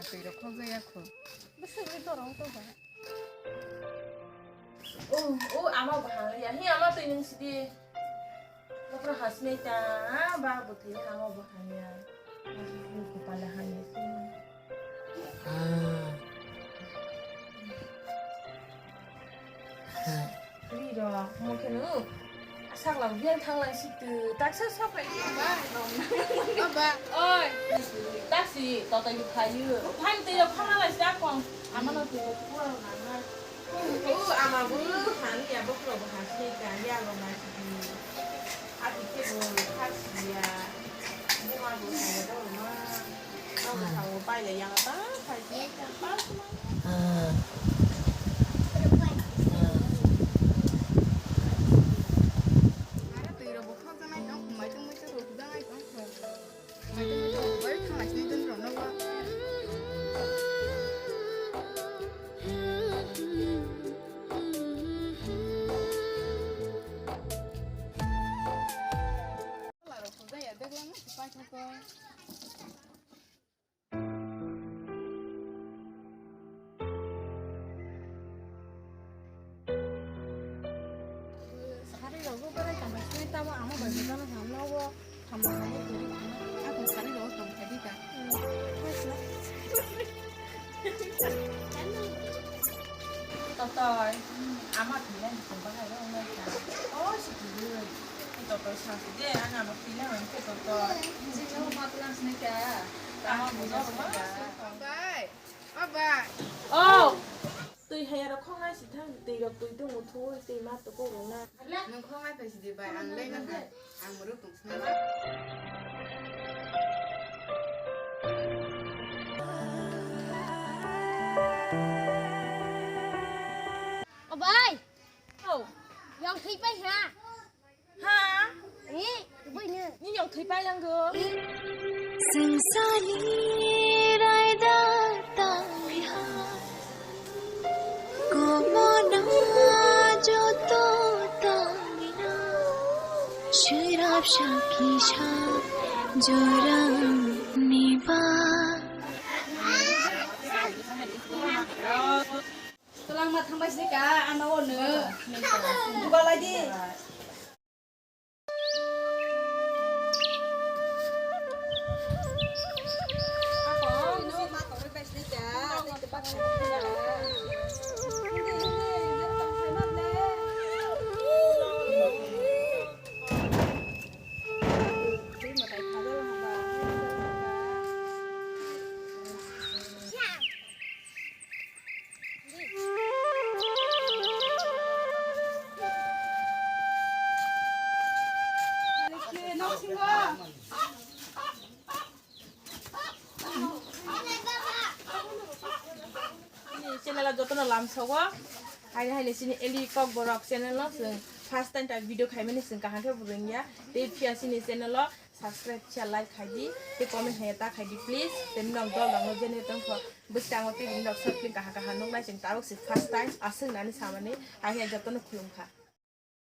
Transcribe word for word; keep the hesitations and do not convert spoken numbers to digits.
Twi rok khok jaya kho. Bwswk ni torong to ba. O, o, ama bo hang ya. Hi ama twi nung sidi. Bokra hasne ta, ba bo twi ama bo hang ya. Ko pala hang ya. Ah. Ri ro, mo kheno. Sakla biang thang lang si tu. Taksa sok pai ba. Ba. Oi. Taksi, to to yu khayu. Phan te yo khana lai sa kong. Ama no tu pura na na. O ama bo han ya bokro bo han si ka ya lo ma si. Abi ke bo khas ya. Bo ma bo ha ya do ma. Ma bo ha bo pai ya ya ta. Khai si ka pa ma. Ah. Ara twi ro bo khok janai tong, mai tong mai tong ro janai tong. Sari rogo berai tongbai sini tamo amo bai bujana hamna o thamna hamna turi thamna. Ako sari rogo tong thai di ta. Totoi, ama thila ni tong bahai ro nai ta. O si turi. Totoi sa si de ana ma thila nang ke totoi. Sini o ma tulang sini ka. Ama bujo ma. Bye. O bai. O! Twi haya rok khongnai si thang, twi rok twi tongo thui, twi ma tuku rwna. Nwng khongnai phai si di bai, ang lai na hai. Ang mwrwk tong sna. O bai. O. Yang thwi pai ha. Ha? Eh, bai na. Ni yang thwi pai lang go. Sengsani raida tangha. Komona joto tangina. Shirap shakisha jorang niba. Twlangma thangbai se ka, ano o no. Dugalai di. Chini channel o jotono lamsogo. Haini haini chini Eli Kokborok channel no chwng first time ta video khaimani chwng kaham khe bo rwngya. Tei phiya chini channel o subscribe, share, like khai di, tei comment hai ta khai di please. Tei nok dol rok no jene tongkho bwskango tei bini rok short film kaha kaha nuknai chwng tabuk se first time aswk nani samani hai hai jotono khulumkha.